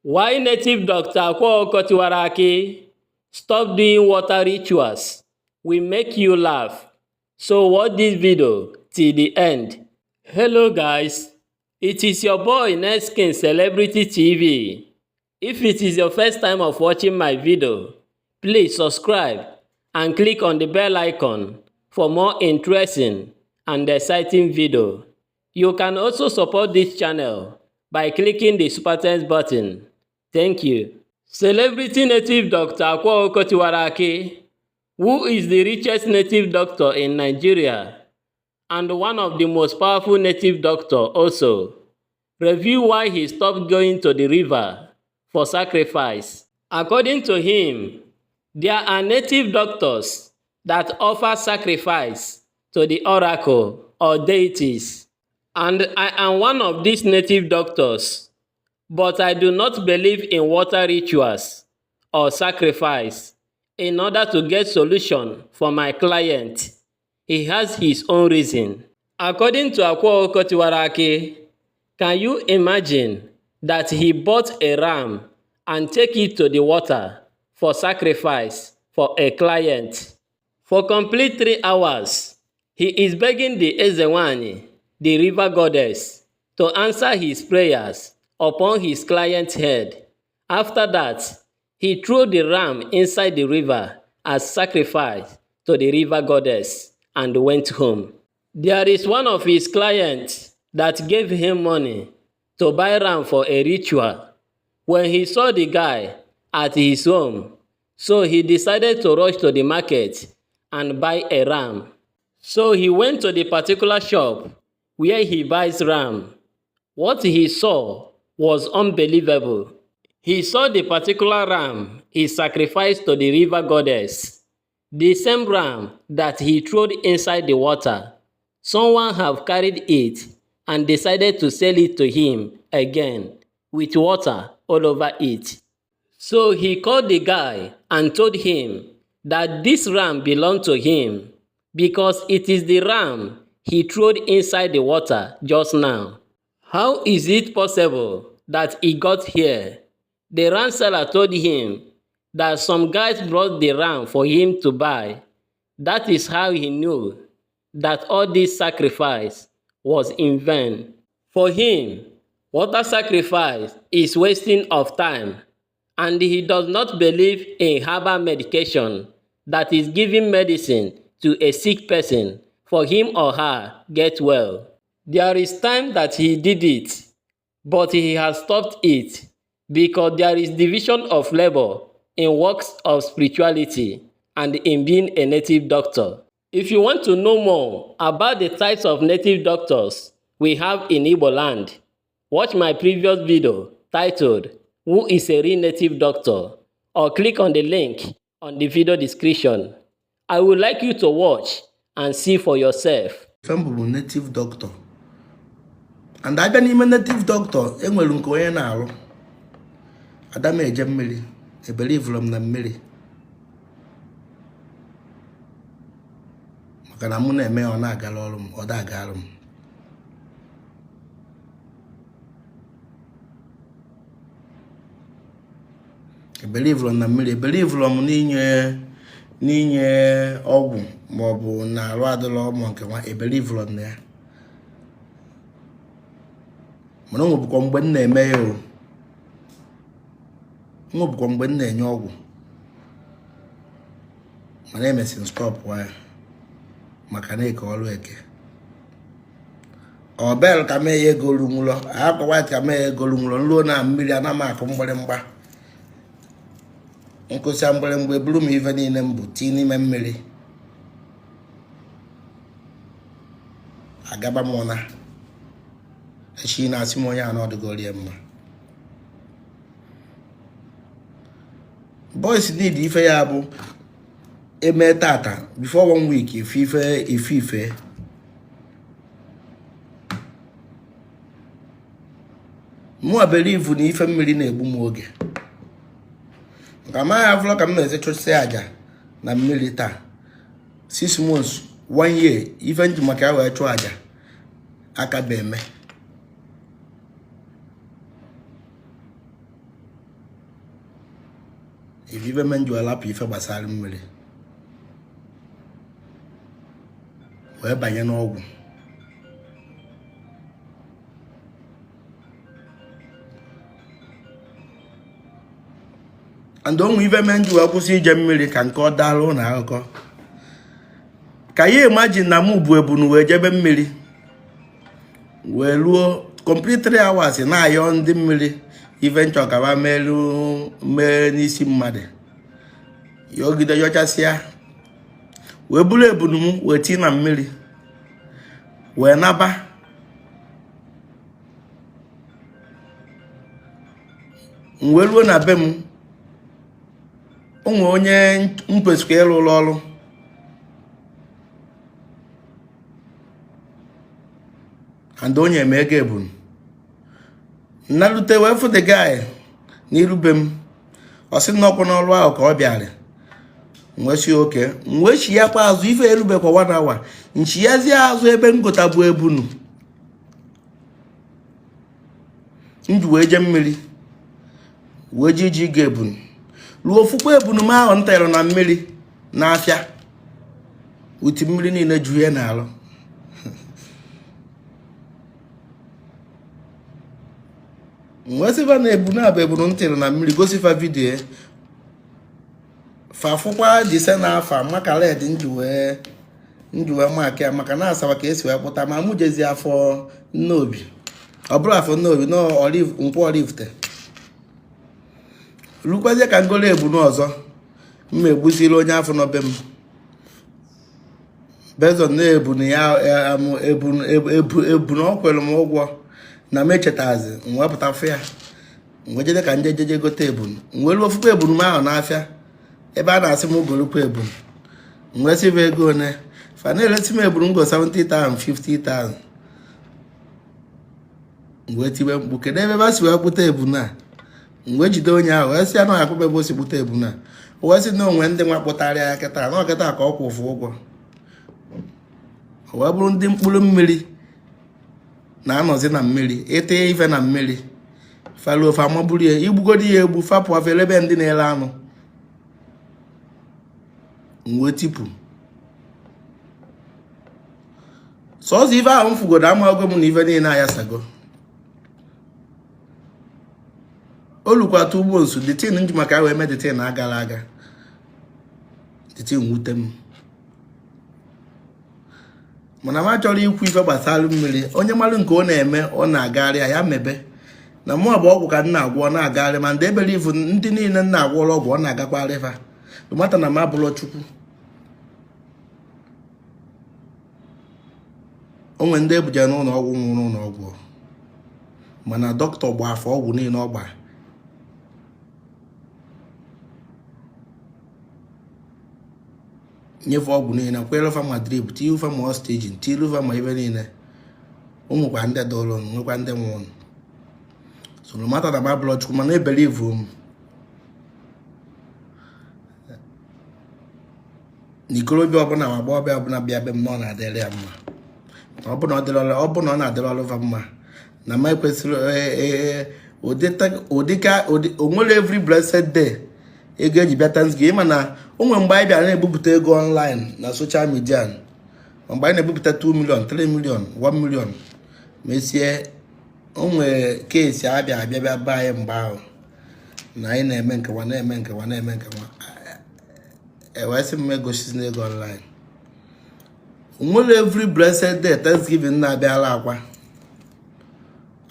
Why native Dr. Akwa Okuko Tiwaraki stop doing water rituals will make you laugh. So watch this video till the end. Hello guys, it is your boy Neskin Celebrity TV. If it is your first time of watching my video, please subscribe and click on the bell icon for more interesting and exciting video. You can also support this channel by clicking the Super Thanks button. Thank you. Celebrity native Dr. Akwa Okuko Tiwaraki, who is the richest native doctor in Nigeria and one of the most powerful native doctor also, revealed why he stopped going to the river for sacrifice. According to him, there are native doctors that offer sacrifice to the oracle or deities, and I am one of these native doctors, but I do not believe in water rituals or sacrifice in order to get solution for my client. He has his own reason. According to Akwa Okuko Tiwaraki, can you imagine that he bought a ram and take it to the water for sacrifice for a client? For complete 3 hours, he is begging the Ezenwanyi, the river goddess, to answer his prayers upon his client's head. After that, he threw the ram inside the river as sacrifice to the river goddess and went home. There is one of his clients that gave him money to buy ram for a ritual. When he saw the guy at his home, so he decided to rush to the market and buy a ram. So he went to the particular shop where he buys ram. What he saw was unbelievable. He saw the particular ram he sacrificed to the river goddess, the same ram that he threw inside the water. Someone have carried it and decided to sell it to him again with water all over it. So he called the guy and told him that this ram belonged to him because it is the ram he threw inside the water just now. How is it possible that he got here? The ram seller told him that some guys brought the ram for him to buy. That is how he knew that all this sacrifice was in vain. For him, water sacrifice is wasting of time, and he does not believe in herbal medication that is giving medicine to a sick person for him or her get well. There is time that he did it, but he has stopped it because there is division of labor in works of spirituality and in being a native doctor. If you want to know more about the types of native doctors we have in Igbo land, watch my previous video titled Who is a Real Native Doctor? Or click on the link on the video description. I would like you to watch and see for yourself. Ife m bụ native doctor, and abịa n'ime native doctor, enwere nke onye na-arụ. Ada m eje mmiri, ebelivụrụ m na mmiri, maka na mụ na-eme ya, ọ na-agara ọrụ m, ọ da-agara m. Ebelivụrụ m na mmiri, ebelivụrụ m n'inye ọgwụ maọbụ na arụ adịrọ ụmụ nke nwa, ebelivụrụ m na ya. Mana o nwebụkwa mgbe m na-eme ya, o nwebụkwa mgbe m na-enye ọgwụ, mana emesịrị stop ya maka na eke ọrụ eke ọ bel ka mee ya ego runwụlọ akwa white ka mee ya ego runwụlọ nruo na mmiri ana m akụ mgbịrịmgba nkụsịa mgbịrịmgba eburu m ife niile m bụ tii n'ime mmiri agaba m ụna echi na-asị m onye a na ọdịgorie mma. Boys need ife ya bụ eme tata before 1 week ife ife ife ife mụa believe na ife mmiri na-egbu m oge nke amaghị afụlọ ka m na-eze chụsị aja na mmiri taa 6 months 1 year ife nji maka ya wee chụọ aja aka bụ eme. Ife me m ji alapụ ife gbasara mmiri wee banye n'ọgwụ. And o nwe ife me m ji wee kwụsị ije mmiri ka nke ọ daalụ ụnụ akụkọ ka ya imagine na mụ bu ebunu wee jebe mmiri wee luo complete 3 hours na-ayọ ndị mmiri ife m chọ ka ba melu mee n'isi mmadụ yọgide yọchasịa wee buru ebunu m wee tii na mmiri wee naba. M wee ruo na be m, o nwee onye m kwesịrị ịrụrụ ọrụ and o nye m ego ebunu. M nalute wee fụ the guy n'iru be m, ọ sị na ọkwa n'ọrụ ahụ ka ọ bịara. M wee sị okay. M wee chiyakwa azụ, ife erubekwa one hour, m chiyazie azụ ebe m gotabu ebunu m ji wee jee mmiri wee ji iji go ebunu ruo fụkwa ebunu m ahụ m tere na mmiri n'afịa uti mmiri niile ju ya n'alụ. M wee sị fa na ebunu a bụ ebunu m tere na mmiri, gosi fa video fa fụkwa jise na afa maka red m ji wee mark ya maka na Asaba ka esi wee pụta ma mụ jezi afọ Nnobi ọ bụrụ afọ Nnobi na Nkwọ Oraifite lukwazie ka m golo ebunu ọzọ m ma egbuziri onye afụ nọ be m based on na ebunu ya ebunu ọ kwere m ụgwọ na m echetazi m wee pụta fụ ya m wee jede ka m je jeje gote ebunu. M wee ruo fụkwa ebunu m ahụ n'afịa ebe a na-asị m golukwa ebunu. M wee sị ego one fa na-eresi m ebunu m go 70,000 50,000. M wee tiwe mkpu, kedu ebe ba si wee kpụta ebunu a? M wee jide onye ahụ wee sị ya na ọ akwụkwọ ebe o si kpụta ebunu a. O wee sị na o nwe ndị nwa kpụtara ya kịta na ọkịta ka ọ kwụfụ ụgwọ. O wee bụrụ ndị mkpụrụ mmiri na-anọzi na mmiri ete ife na mmiri faluo fa maburu ya igbugodi ya egbu fapụ afọ elebe ndị na-ele anụ. M wee tipụ sọọsọ ife ahụ m fụgodo amago m na ife niile ayasago. Olukwa 2 months the thing nji maka wee mee the thing agara aga the thing wute m mana m achọrọ ikwu ife gbasara mmiri. Onye mmadụ nke ọ na-eme ọ na-agagharị ya mebe na mụ bụ ọgwụ ka m na-agwọ ọ na-agagharị ma ndị ebere ifu ndị niile m na-agwọrọ ọgwụ ọ na-agakwarị fa mata na m abụrọ Chukwu. O nwere ndị ebujere n'ụlọ ọgwụ nwụrụ n'ụlọ ọgwụ mana dọkịta gba afọ ọgwụ niile ọ gba nyefe ọgwụ niile kwere fa ma drip tinye fa ma oxygen tinye fa ma ife niile. O nwekwa ndị dụrụ nwekwa ndị nwụrụ. So no matter na m abụrọ Chukwu mana ebelieve m na ikorobịa ọbụla ma agbọghọbịa ọbụla bịa be m na ọ na-adịrị ya mma. Ọ bụ na ọ na-adịrị ọlụva mma na ma ekwesịrị ụdịka onwere every blessed day ego eji bịa Thanksgiving. Ịma na o nwere mgbe anyị bịara na-ebupụta ego online na social media, mgbe anyị na-ebupụta 2 million, 3 million, 1 million mesie o nwere case abịa abịa bịa be anyị mgbe ahụ na anyị na-eme nkewa na-eme nkewa na-eme nkewa ewee sị m egosizi ego online. Nwere every blessed day Thanksgiving na-abịala akwa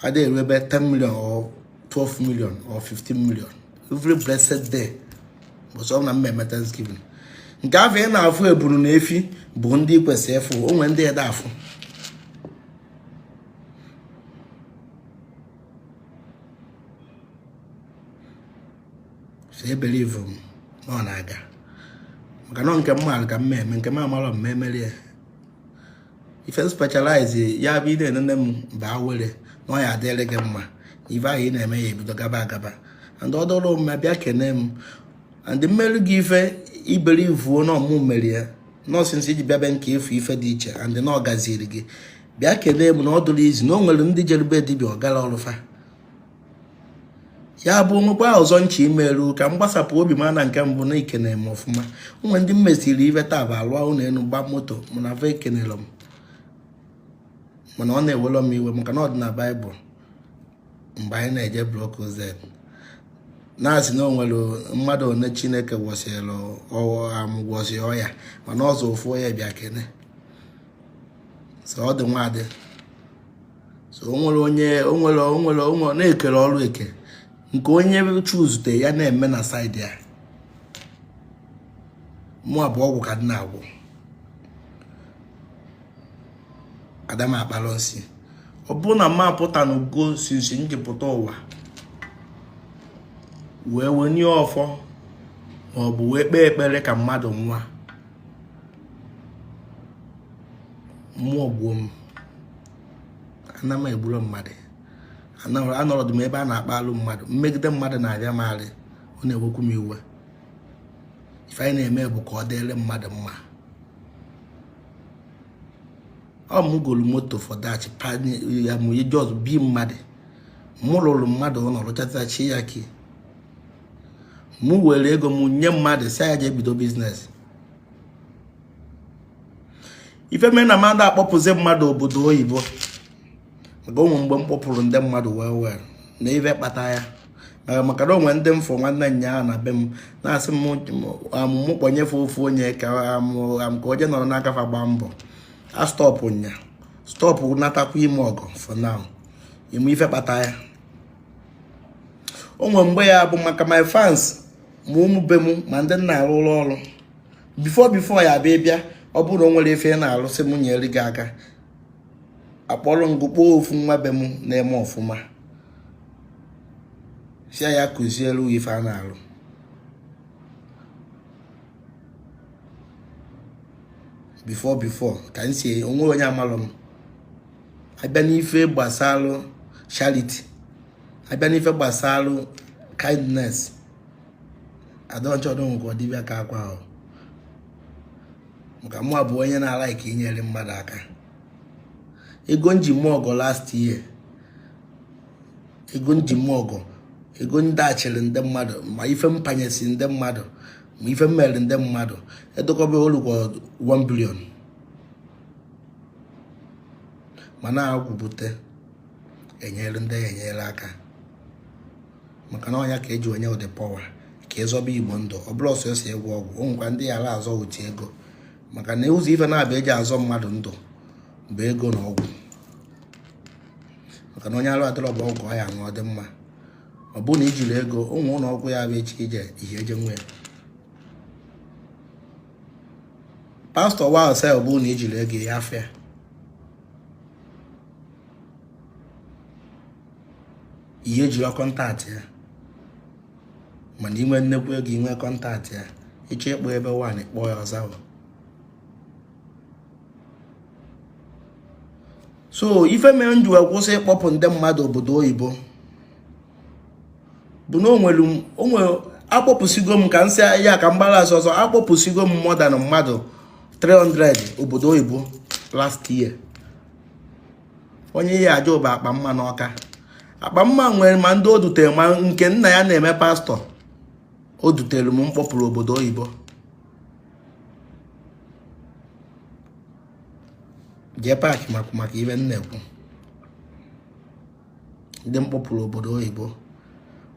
adị eru ebe 10 million or 12 million or 15 million every blessed day bụsọ ọ na mmemme Thanksgiving. Nke afọ ị na-afụ eburu na efi bụ ndị kwesịrị ịfụ onwe ndị ede afụ. So ebelieve m na ọ na-aga maka na nke m maara ka m eme nke m amarọ m emeri ya. Ife specialize ya bụ ị na-enene m baa were na ọ ya adịrị gị mma. Ife ahụ ị na-eme ya ebido gaba agaba and ọ dọrọ m bịa kene m and mmeri gị ife iberivuo na ọmụ meri ya nọọsụ nsị iji bịa be nke efu ife dị iche and na ọ gaziri gị bịa kelee m na ọ dụrụ izu na o nwere ndị jerube dibịa ọgara ọrụfa. Ya bụ nwekwa ọzọ nche imeru ka m gbasapụ obi m na nke mbụ na ikene m ọfụma. Onwe ndị m mesiri ife taa bụ alụọ ụlọ elu, gba moto, mana afọ ekenere m, mana ọ na-ewelọ m iwe, maka na ọ dị na Baịbụl. Mgbe anyị na-eje Block Z, na-asị na o nwere mmadụ one Chineke gwọsịrị amụgwọsị ọya, mana ọzọ ofu onye bịa kene. So ọ dị nwadị. So o nwere onye o nwere na-ekere ọrụ eke nke onye chuzute ya na-eme na side ya. Mụ abụ ọgwụ ka dị na-agwụ adam akpalụ nsị. Ọ bụrụ na mma pụta n'ugo sinsi njipụta ụwa wee wenye ọfọ ma ọ bụ wee kpee ekpere ka mmadụ nwa mmụọ gbuo m, ana m egburu mmadụ. Anọrọdụ m ebe a na-akpa alụ mmadụ. Mmegide mmadụ na-abịa m arị, ọ na-ewekwu m iwe. Ife anyị na-eme bụ ka ọ dịrị mmadụ mma. Ọ mụ golu moto for that ya, mụ just bi mmadụ, mụ lụrụ mmadụ ụlọ, rụchatachi ya ki mụ were ego m nye mmadụ, si ya jee bido business. Ife mere na mmadụ akpọpụzi mmadụ obodo oyibo, maka onwe mgbe m kpọpụrụ ndị mmadụ wee wee na ife kpata ya, maka na onwe ndị mfụ nwanne nyaa na be m na-asị m amụmụ kpọnyefe ofu onye ka am ka onye nọrọ n'aka fa gbaa mbọ. A stop nya, stop natakwa ime ọgọ for now. Ime ife kpata ya, onwe mgbe ya bụ maka my fans, ma ụmụ be m, ma ndị nna arụ ụlọ ọrụ before ya abịa bịa. Ọ bụrụ na o nwere ife ị na-alụ, sị m nyere gị aka, akpọrọ ngụ kpọọ ofu nwa be m na-eme ọfụma, sịa ya kụziere ife a na-alụ. Before ka m si onwe onye amalụ m abịa n'ife gbasalụ charity, abịa n'ife gbasalụ kindness, adọnchọdụ nke ọdịbịa ka akwa ahụ, maka mụ bụ onye na-ala ka inyere mmadụ aka. Ego nji mụ ọgọ last year, ego nji mụ ọgọ, ego ndị achịrị ndị mmadụ, ma ife m panyesi ndị mmadụ, ma ife m mere ndị mmadụ, edokọba olukwa 1 billion, mana agwụbute enyere ndị ya enyere aka, maka na ọnya ka eji onye ụdị power ka ịzọba Igbo ndụ. Ọ bụrụ ọsọ esi ịgwọ ọgwụ, o nwekwa ndị ya ala azọ ụti ego, maka na ụzọ ife na-abịa eji azọ mmadụ ndụ bụ ego na ọgwụ, maka na onye arụ adịrọ bụ ọgwụ ọ ya ṅụọ dị mma. Ọ bụrụ na ijiri ego ụmụ ụlọ ọgwụ ya bụ echi ije ihe eje nwee pastọ wa ọsọ. Ọ bụrụ na ijiri ego ya afịa ihe ejiri contact ya, mana inwe nnekwu ego, inwe contact ya, ịchọ ịkpọ ebe nwaanyị kpọọ ya ọzọ. So ife mere m ji wee kwụsị ịkpọpụ ndị mmadụ obodo oyibo bụ na onwere akpọpụsigo m ka nsị ya ka mgbara asị ọzọ. Akpọpụsigo m more than mmadụ 300 obodo oyibo last year. Onye ya aja bụ akpa mma n'Ọka. Akpa mma nwere ma ndị o dutere, ma nke nna ya na-eme pastọ o dutere m mkpọpụrụ obodo oyibo. Jee paakị maka ibe m na-ekwu, ndị mkpọpụrụ obodo oyibo,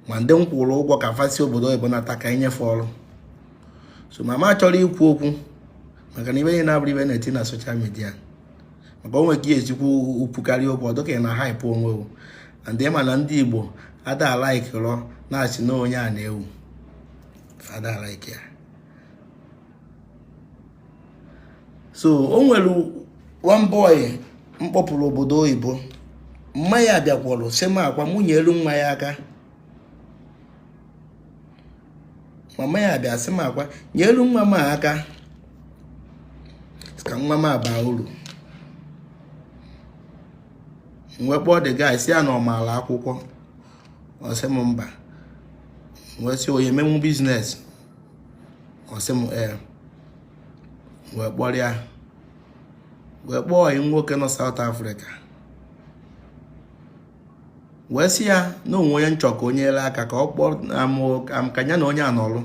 ma ndị m kwụrụ ụgwọ ka fasi obodo oyibo nata ka enyefe ọrụ. So mama chọrọ ikwu okwu maka na ibe niile na-abụrụ ibe na-eti na social media, maka o nwere ka esikwu ukwukarị okwu ọ dịka ị na hype onwe o and ịma na ndị Igbo ada alaikirọ na-asị na onye a na-ewu ada alaiki ya. So o nwere one boy mkpọpụrụ obodo oyibo, mma ya bịakwọrọ sị m akwa mụ nyere nwa ya aka. Mama ya bịa sị m akwa nyere nwa m aka ka nwa m abaa uru. M wee kpọọ the guy, sị ya na ọ maara akwụkwọ. Ọ sị m mba. M wee sị onye menwu business? Ọ sị m ee. Wee kpọrọ ya, wee kpọọ ọyị nwoke nọ South Africa. Wee sị ya na onwe onye nchọ ka o nyere aka ka ọ kpọọ am ka ya na onye a nọrụ,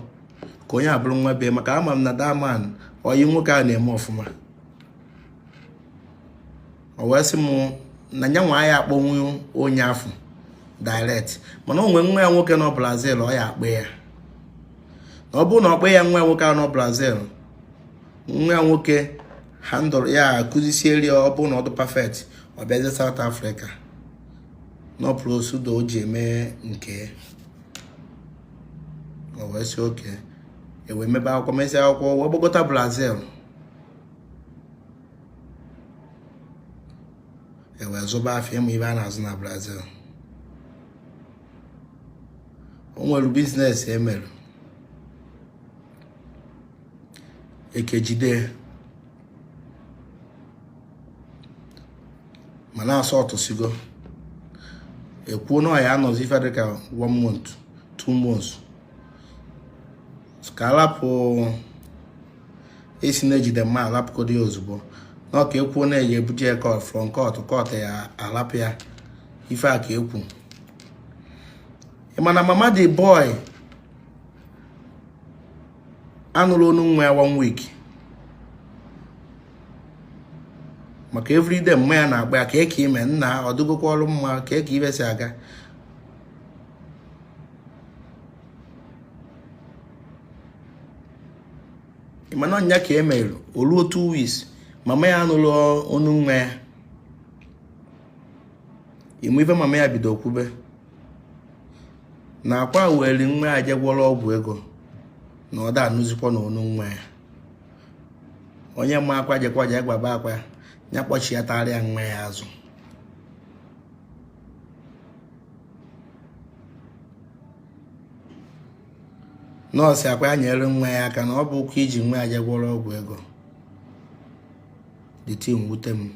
ka onye a bụrụ nwa bee, maka ama m na that man, oyi nwoke a na-eme ọfụma. O wee sị m na ya nwa ya akpọnwụ onye afụ direct, mana o nwee nwa ya nwoke nọ Brazil, ọ ya akpọ ya. Na ọ bụrụ na ọ kpọ ya, nwa ya nwoke ahụ nọ Brazil, nwa ya nwoke handle ya, akụzisieri ya. Ọ bụrụ na ọ dị perfect, ọ bịazie South Africa nọ procedure o ji eme nke. O wee sị okay. Ewee mebe akwụkwọ, mesịa akwụkwọ, wee gbagota Brazil, ewee zụba afịa. Ịmụ ibe a na-azụ na Brazil, o nwere business emere ekejide, mana asọ ọtụsigo ekwuo na ọ ya anọzi ife dịka one month, 2 months, ka alapụ esi na-ejide mma, alapụgodo ya ozugbo na ọ ka ekwuo na eji ebuje ya court. From court, court ya alapụ ya. Ife a ka ekwu. Mana mama the boy anụrụ onu nwa ya one week, maka everyday mma ya na-akpa ya ka eke ime nna ọ dịgokwa ọrụ mma, ka eke ibe si aga. Mana ọnya ka e mere, o ruo 2 weeks, mama ya anụrụ onu nwa ya. Ịmụ ife mama ya bido kwube na akwa were nwa ya je gwọrọ ọgwụ ego, na ọ da anụzikwa na onu nwa ya. Onye ma akwa jekwa je gwaba akwa ya kpọchi ya tarịa nwa ya azụ. Nọọsụ akwa ya nyere nwa ya aka na ọ bụ ụkwụ iji nwa ya je gwọrọ ọgwụ ego. The thing wute m.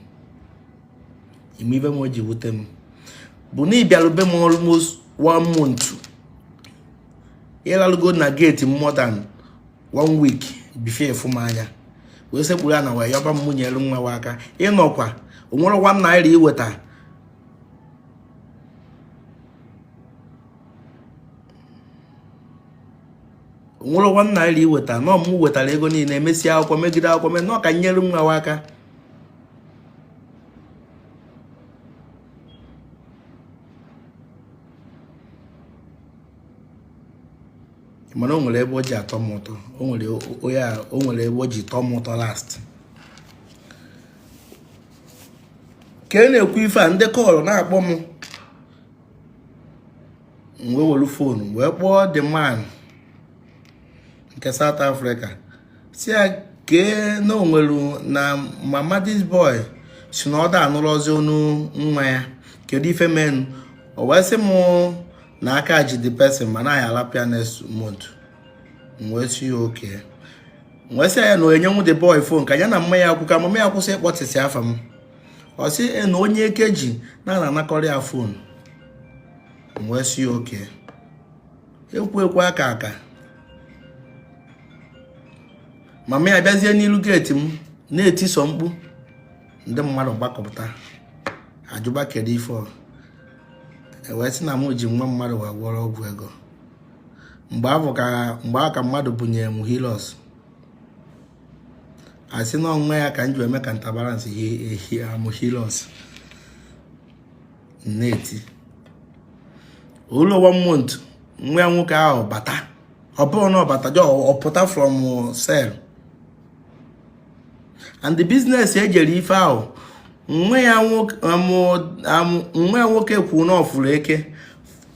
Ime ibe m o ji wute m bụ na ịbịalụ be m almost one month, ịlalụgo na gate m more than one week before efu m anya, wee sekpuru ya na wee yọba m nyere nwa wa aka. Ịnọkwa onwere ₦1 iweta. Onwere ₦1 iweta nọ m wetara ego niile, emesịa akwụkwọ, megide akwụkwọ, mee nọ ka nyere nwa wa aka. Mana o nwere ebe o ji atọ m ụtọ, o nwere onye a, o nwere ebe o ji tọọ m ụtọ. Last ka e na-ekwu ife a, ndị call na-akpọ m, m wee were phone wee kpọọ the man nke South Africa, si ya kee na onwere na mama this boy si na ọ da anụrọzi onu nwa ya, kedu ife menu? O wee sị m na aka ji the person, mana ya alapịa next month. M wee sị ya okay. M wee sị ya na onyenwu the boy phone ka ya na mma ya kwu, ka mama ya kwụsị ịkpọtịsị afa m. Ọ sị na onye eke ji na na-anakọrọ ya phone. M wee sị ya okay. Ekwu ekwu aka aka, mama ya bịazie n'ilu gate m na-etiso mkpu, ndị mmadụ gbakọpụta ajụba kedu ife ọ. Ewee sị na mụ ji nwa mmadụ wee gwọrọ ọgwụ ego. Mgbe ahụ ka mgbe ahụ ka mmadụ bunyere m Hilux, asị na ọnwa ya ka m ji eme counterbalance ehi amụ Hilux na-eti ụlọ. One month, nwa ya nwoke ahụ bata. Ọ bụrụ na ọ bata jọ, ọ pụta from cell and the business ejere ife ahụ, nwa ya nwoke kwuru na ọ fụrụ eke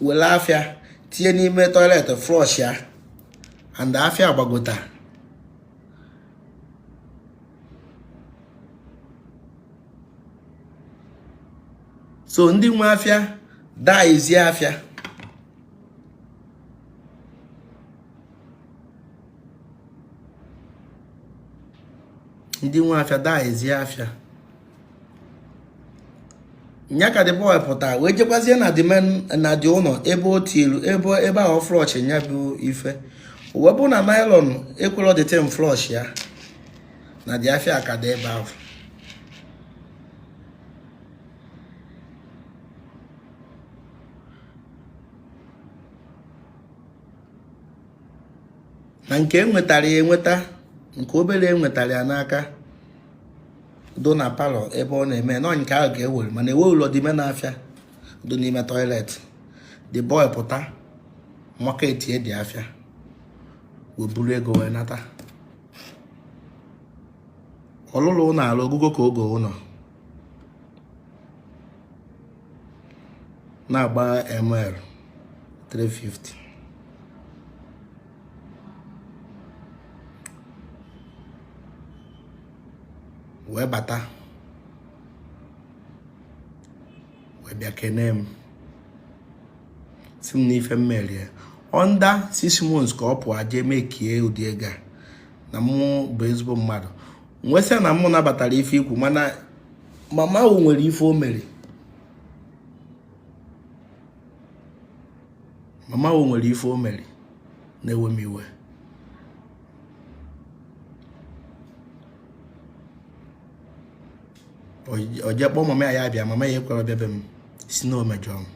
were afịa tinye n'ime toilet, flush ya, and afịa gbagota. So ndị nwe afịa daizie afịa. Ndị nwe afịa daizie afịa. Nya ka the boy pụta wee jekwazie na the men na the ụlọ ebe o tiru, ebe ahụ flush nya bụ ife, wee bụ na nylon ekwere the thing flush ya, na the afịa ka dị ebe ahụ. Na nke enwetara ya enweta, nke obere enwetara ya n'aka do na parlour ebe ọ na-eme nọ, nke ahụ ga-ewere, mana ewe ụlọ dị ime n'afịa do n'ime toilet. The boy pụta market dị afịa wee buru ego wee nata. Ọlụlụ ụlọ ala ogugo ka oge ụlọ na-agba ML 350. Wee bata wee bịa kene m, si m n'ife m merie under 6 months ka ọ pụọ jee mekie ụdị ego a, na mụ bụ ezigbo mmadụ. Nwesịa na mụ nabatara ife ikwu, mana mama ahụ nwere ife o mere. Mama ahụ nwere ife o mere na-ewe m iwe. O jee kpọọ mama ya, ya bịa. Mama ya ekwere bịa be m, si na o mejọrọ m.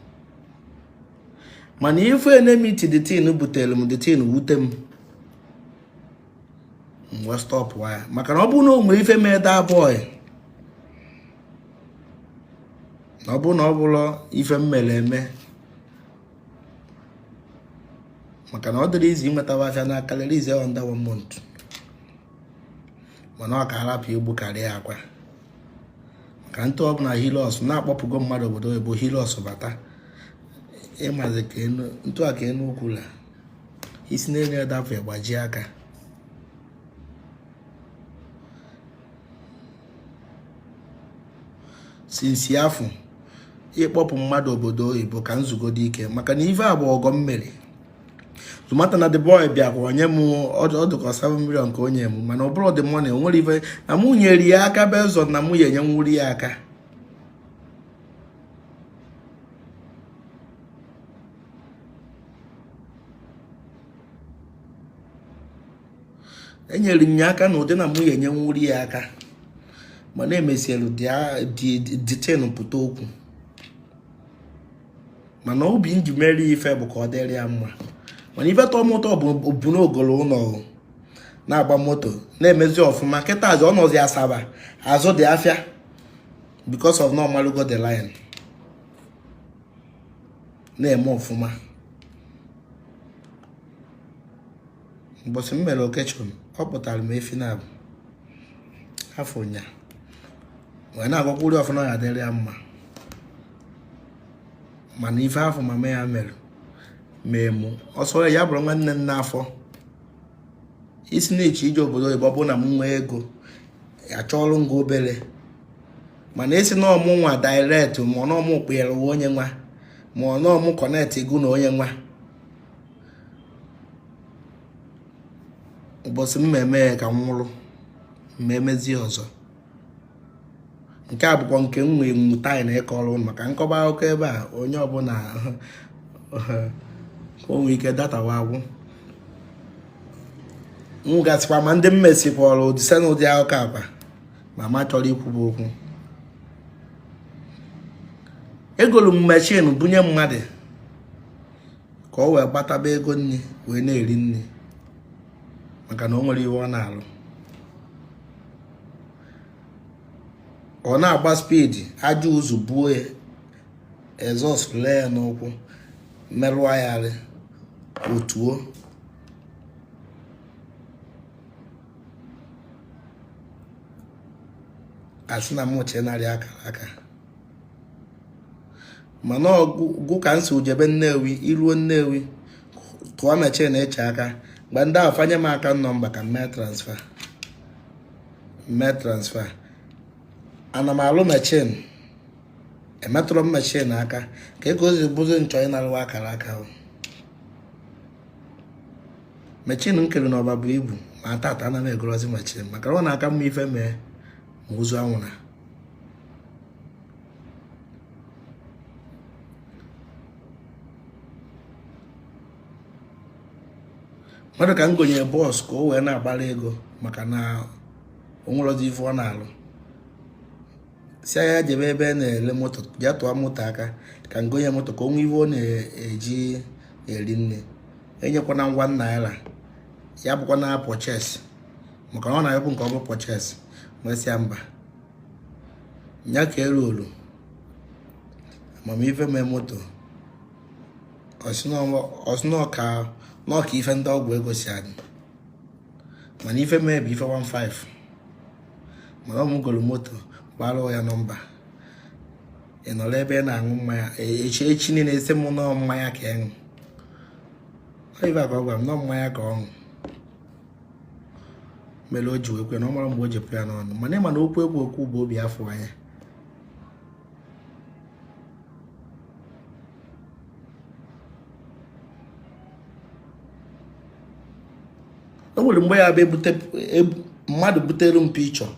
Mana ife enmity the thing butere m, the thing wute m, m wee stop ya, maka na ọ bụrụ na o nwere ife mee that boy, na ọ bụrụ na ọ bụrụ ife m mere eme, maka na ọ dịrị izi inwetawa afịa n'aka release under one month, mana ọ ka harapụ igbu karịa akwa, maka ntụ ọbụla Hilux na-akpọpụgo mmadụ obodo oyibo. Hilux bata, ịmazi ka ntụ a ka enu ukwu la isi n'elu ya dapụ, gbajie aka. Since afọ ịkpọpụ mmadụ obodo oyibo ka nzugo dị ike, maka na ife a bụ ọgọ mmeri zụmata na the boy bịakwa onye m ọ dịka 7 million ka onye m, mana ọ bụrụ the money o nwere ife na mụ nyere ya aka bezọ na mụ ya enyenwuri ya aka. Enyere m ya aka na ụdị na mụ ya enyenwuri ya aka, mana emesielu detain pụta okwu. Mana obi m ji mere ife bụ ka ọ dịrị ya mma. Mana ife tọọ m ụtọ bụ n'ogolo ụlọ na-agba moto na-emezi ọfụma kịta. Azụ ọ nọzi Asaba, azụ dị afịa because of na ọmalụgo the line na-eme ọfụma. Ụbọchị m mere occasion, ọ kpụtara m efi na abụ afọ nya wee na-agwakwuri ọfụna ya adịrị ya mma. Mana ife afọ mama ya mere mee mụ ọsọ ya bụrụ nwanne m n'afọ isi na-eche ije obodo oyibo. Ọ bụrụ na m nwee ego, achọọlụ ngo obere, mana esi na ọmụ nwa direct, ma ọ na ọmụ kpere onye nwa, ma ọ na ọmụ connect ego na onye nwa. Ụbọchị m eme ya ka m nwụrụ ma emezie ọzọ. Nke a bụkwa nke m nwee nwụta anyị na ịkọrọ ụnụ, maka nkọba akụkọ ebe a, onye ọbụla o nwee ike datawa agwụ m gasịkwa. Ma ndị m mesikwara ụdịse na ụdị akụkọ akwa ma ma chọrọ ikwuba okwu. Egolu m machine bunye mmadụ ka ọ wee gbataba ego nri wee na-eri nri, maka na o nwere ihe ọ na-alụ. Ọ na-agba speed, ajọ ụzọ buo ya, exhaust lee ya n'ụkwụ, merụọ ya arị otuo. Asị na m chenarị akara aka, mana ọgụ ka m si ujebe Nnewi. Iruo Nnewi, tụọ machine eche aka mgbe ndị ahụ fanye m aka number ka m mee transfer, mee transfer. Ana m alụ machine, emetụrụ m machine aka ka ego ozi bụzi nchọ ịnarụwa akara aka ahụ. Machine m kere n'ọba bụ ibu, ma tata ana m egorozi machine, maka na ọ na-aka mma ife mee ma ozu anwụra. Mmadụ ka m gonyere bus ka o wee na-agbara ego, maka na o nwerozi ife ọ na-alụ, si anya jebe ebe a na-ele moto, jee tụọ moto aka ka m gonye moto ka o nwee ife ọ na-eji eri nne. Enyekwana ngwa naira. Ya bụkwa na purchase, maka na ọ na-ekwu nke ọ bụ purchase. Nwesịa mba nya ka elu olu amamife mee moto. Ọsị n'ọka ife ndị ọgwụ ego si adị, mana ife mee bụ ife 15, mana ọ mụgoro moto gbara ya nọmba. Ị nọrọ ebe ị na-aṅụ mmanya echi echi niile, esi m nọọ mmanya ka ịṅụ. Ọ ife a ka ọ gwara m, nọọ mmanya ka ọ ṅụ mere o ji wee kwe na ọ mara mgbe o ji pụ ya n'ọnụ. Mana ịma na okwu ekwu okwu bụ obi afọ anya. O nwere mgbe ya bụ ebute mmadụ butere m picture,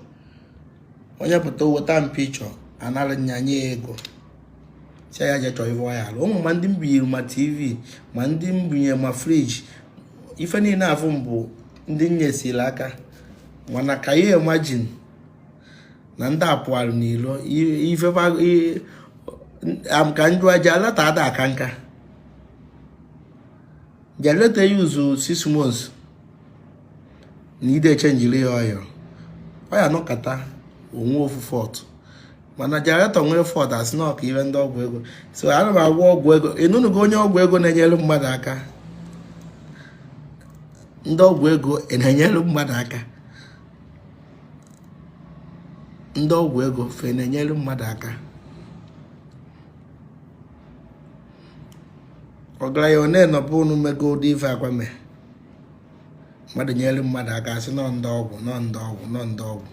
onye pụta weta m picture, anara nya nye ya ego, si ya je chọọ ife ọ ya alụ. Ụmụ ma ndị mbinyere ma TV, ma ndị mbinye ma fridge, ife niile afụ mbụ ndị nyesiri aka. Mana ka ya imagine na ndị apụarụ n'ilo ife ka njụ aja leta ada aka nka generator use 6 months na ide echenjiri ya oil, ọ ya nọkọta onwe ofu fault. Mana generator nwere fault, asị na ọka ife ndị ọgwụ ego. So ana m agwọ ọgwụ ego. Ịnụnụgo onye ọgwụ ego na-enyere mmadụ aka? Ndị ọgwụ ego na-enyere mmadụ aka? Ndị ọgwụ ego fe na-enyere mmadụ aka? Ọgaranya one nọbụ unu mego ụdị ife akwa mee mmadụ nyere mmadụ aka, asị nọ ndị ọgwụ, nọ ndị ọgwụ, nọ ndị ọgwụ.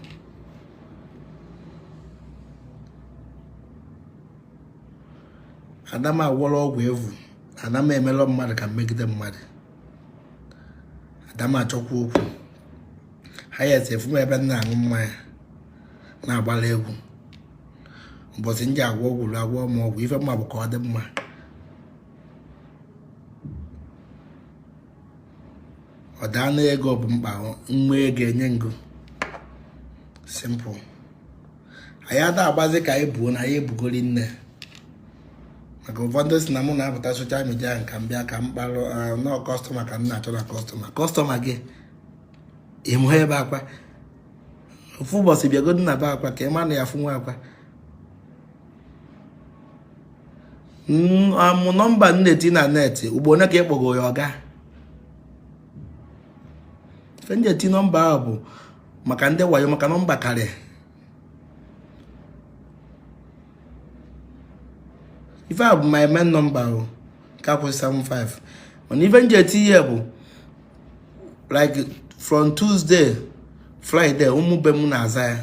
Ada m agwọrọ ọgwụ evu, ada m emelọ mmadụ ka mmegide mmadụ, ada m achọkwa okwu ha ya esi efu m ebe m na-aṅụ mmanya na-agbara egwu. Ụbọchị m ji agwọ ọgwụ ruo agwọ m ọgwụ ife mma bụ ka ọ dị mma. Ọ daa na ego bụ mkpa, nwa ego enye ngo simple. Anyị ada agbazi ka anyị buo na anyị ebugori nne, maka ụfọdụ si na mụ na-apụta social media nka m bịa ka m kparụ nọọ customer, ka m na-achọ na customer customer gị ịmụ ebe akwa. Ofu ụbọchị bịagodu na be akwa ka ị ma na ya fụ nwa akwa amụ nọmba m na-eti na net ugbo one ka ị kpọgo ya. Ọga ife m ji eti nọmba ahụ bụ maka ndị wayo, maka nọmba karịa ife a bụ my main number o nke akwụsị 75. Mana ife m ji eti ihe bụ like from Tuesday, Friday, ụmụ be m na-aza ya,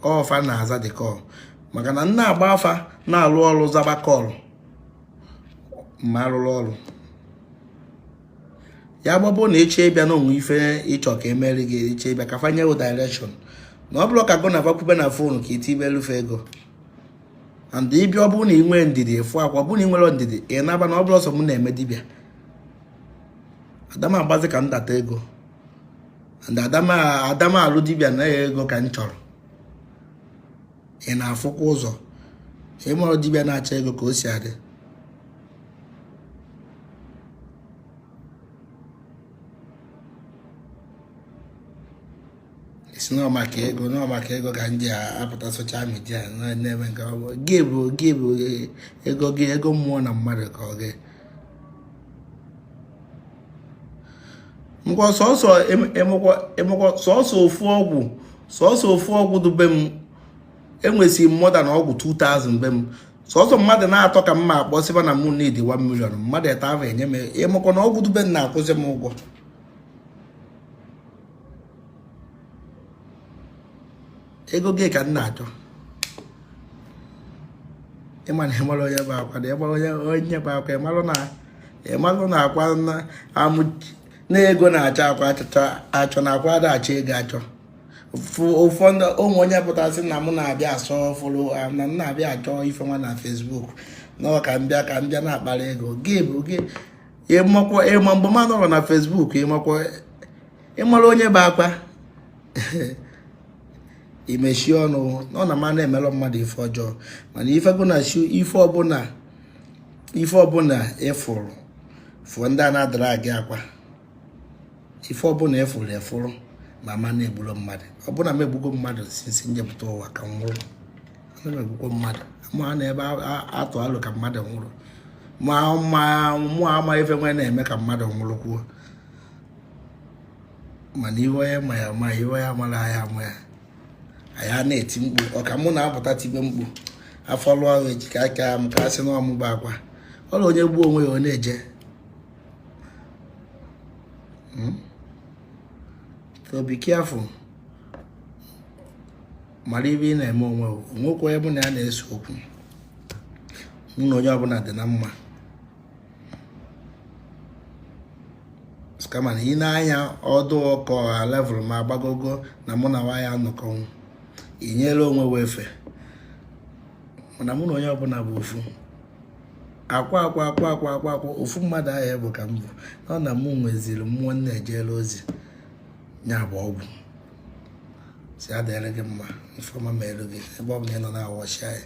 ọfa na-aza the call, maka na nna agba afa na-alụ ọrụ zaba call ma arụrụ ọrụ ya gbabụ na eche ịbịa na onwe ife ịchọ ka emeri gị, eche ịbịa ka fanye direction na ọ bụrụ ka gụ na fakwube na phone ka itibelufe ego. And ịbịa, ọ bụrụ na ị nwee ndidi efu akwa, ọ bụrụ na ị nwere ndidi ị naba, na ọ bụrụ ọsọ m na-eme dibịa, adama agbazi ka m data ego and adama alụ dibịa na ya ego ka m chọrọ. Ị na-afụkwa ụzọ ịmụrụ dibịa na-achọ ego ka o si adị. Isi nọ maka ego, nọ maka ego ka m ji apụta social media na-eme nke ọ bụ gị bụ gị bụ ego gị, ego mmụọ na mmadụ ka ọ gị ngwa sọsọ emekwa sọsọ ofu ọgwụ, sọsọ ofu ọgwụ dube m. Enwesịrị m more than ọgwụ 2000 be m. Sọsọ mmadụ na-atọ ka m ma akpọ sịba na mụ need 1 million, mmadụ ete ahụ enye m. Ịmụkọ na ọgwụ dube m na-akwụsị m ụgwọ. Ego gị ka m na-achọ. Ịma na ịmara onye bụ akwa na ịmara onye bụ akwa, ịmalụ na akwa na amụ na ego na-achọ akwa achọcha achọ na akwa ada achọ ego achọ. Ụfọdụ ụmụ onye pụtasị na mụ na-abịa asọ fụrụ na m na-abịa achọ ife nwa na Facebook na ọ ka m bịa na-akpara ego gị bụ gị. Ịmakwa ịma mgbe m anọrọ na Facebook, ịmakwa ịmara onye bụ akwa, imechi ọnụ ọ na ma na-emelụ mmadụ ife ọjọọ. Mana ife bụ na chi ife ọbụla ịfụrụ fụọ ndị a na-adara gị akwa. Ife ọbụla efuru efuru ma ma na-egburo mmadụ. Ọbụna m egbugo mmadụ since njepụta ụwa ka m nwụrụ. Ana m egbukwa mmadụ ma na ebe atụ alụ ka mmadụ nwụrụ, ma ma mụ ama ife nwe na-eme ka mmadụ nwụrụ kwuo. Mana iwe onye ma ya ma iwe ya mara ya ama ya. Anyị a na-eti mkpu ọka mụ na-apụta tibe mkpu afọ lụọ ahụ eji ka aka m ka a sị na ọmụba akwa ọrụ onye gbuo onwe ya ọ na-eje. So be careful, mara ibe ị na-eme onwe. Onwekwa onye mụ na ya na-ese okwu. Mụ na onye ọbụla dị na mma, kama na ị na-anya ọdụ ọkọ ọha level ma agbagogo na mụ na nwa ya anọkọnwụ inyere onwe wee efe. Mana mụ na onye ọbụla bụ ofu akwa akwa akwa akwa akwa akwa ofu mmadụ ahụ bụ ka m bụ ọ na mụ nweziri mmụọ na-ejere ozi ya bụ ọgwụ si adịrị gị mma. Ifeọma mere gị ebe ọ bụla ị nọ na-awọchi anyị.